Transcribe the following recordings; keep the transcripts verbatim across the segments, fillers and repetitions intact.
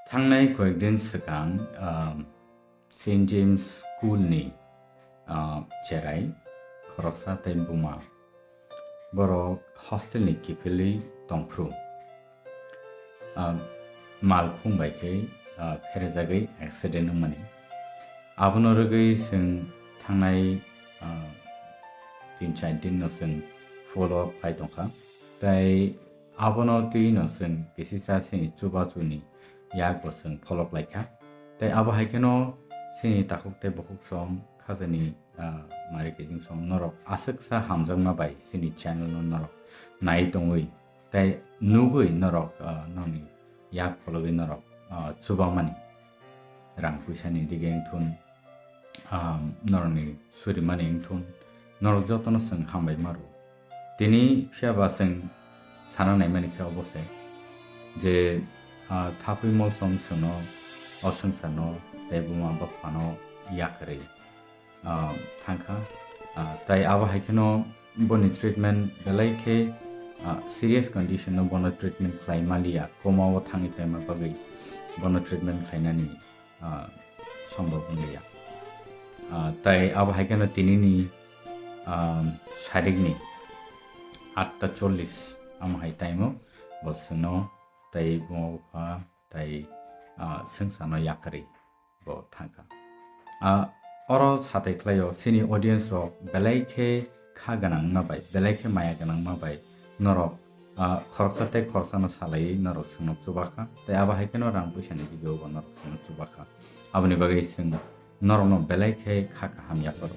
Thangnai koyekdin swkang, ah, Saint James School ni, ah, cherai khoroksa tei buma borok hostel ni kiphilwi tongphuru, ah, malkhung bai khe, ah, pherejagwi accident wngmani. Abono rwgwi chwng thangnai, ah, tin char din no chwng follow up khai tongkha. Tei abono twi no chwng kisisa chini chubachuni yak bo chwng follow khlaikha. Tei abo hai kheno chini takhuk tei bukhuk song khajani, ah, mari kijing song norok aswksa hamjakma bai chini channel no norok nai tongwi tei nugwi norok, ah, noni yak phologwi norok, ah, chubamani rang puisa ni dige wngthun, ah, norokni surimani wngthun, norok jotono chwng hambai maro. Tini phiya ba chwng sana naimani khe obo se je, ah, thapwi molsom chwngno o swngcharno tei buma bwphano yakarwi, ah, thangkha. Ah, tai abo hai kheno boni treatment belai khe, ah, serious condition no bono treatment khlai maliya, coma o thangwi tongma bagwi bono treatment khlainani, ah, sombhob wngliya. Ah, tai abo hai kheno tinini, ah, sarikni atta chollish amo hai time o bo chwngno tai buma bupha tai, ah, swngcharno yakarwi bo thangkha. Ah, oro satai khlaio chini audience rok belai khe kha gwnang wngma bai, belai khe maya gwnang wngma bai norok, ah, khoroksa tei khoroksano salaiwi norok chwngno chubakha, tei abo hai kheno rang puisani video bo norok chwngno chubakha. Aboni bagwi chwng norokno belai khe kha kaham yapharo.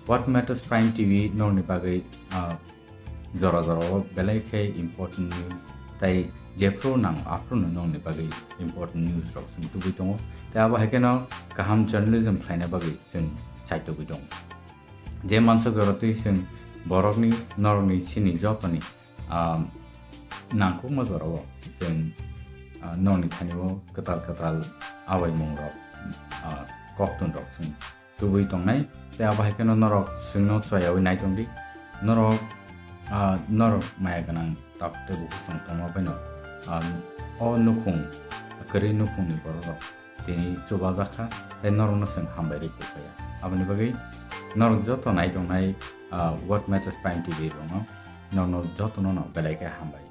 What Matters Prime T V norokni bagwi, ah, jora jora o belai khe important news, tai jephru nang aphruno nongni bagwi important news rok chwng tubui tongo. Tai abo hai kheno kaham journalism khlaina bagwi chwng chaitugwi tongo. Je mansa jora twi chwng borokni, norokni, chini jotoni, ah, nangkukma jora o chwng, ah, norokni thani o kwtal kwtal awaimung rok, ah, koktun rok chwng tubui tongnai, tei abo hai kheno norok chwngno choyaui nai tongdi. Norok, ah, norok maya gwnang tabuk tei bukhuk chwng tongma baino, ah, o nukhung, kwrwi nukhungni borok rok tini chubajak kha, tei norokno chwng hambai rwi kuphaiya. Aboni bagwi norok joto nai tongnai, ah, What Matters Prime T V rokno, norokno jotono no belai khe hambai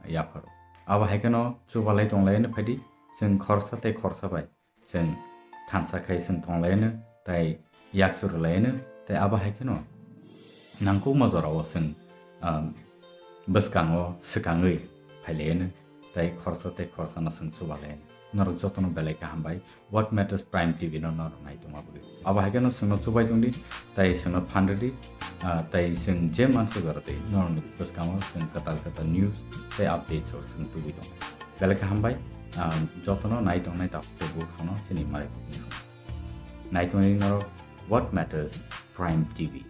yapharo. Abo hai kheno chubalai tonglaino phaidi, chwng khoroksa tei khoroksa bai chwng thansa khai chwng tonglaino, tai yak churlaino, tai abo hai kheno nangkukma jorao chwng, ah, bwskango swkangwi phailaino, tai khoroksa tei khoroksano chwng chubalaino. Norok jotono belai khe hambai, What Matters Prime T V no norok nai tongma bagwi. Abo hai kheno chwngno chubai tongdi, tai chwngno phan rwdi, ah, tai chwng je mansa jora twi norokni bwskango chwng kwtal kwtal news tei updates rok chwng tubui tongo. Belai khe hambai, ah, jotono nai tongnai takhuk tei bukhukno chini mari kuching song. Nai tongwi norok What Matters Prime T V.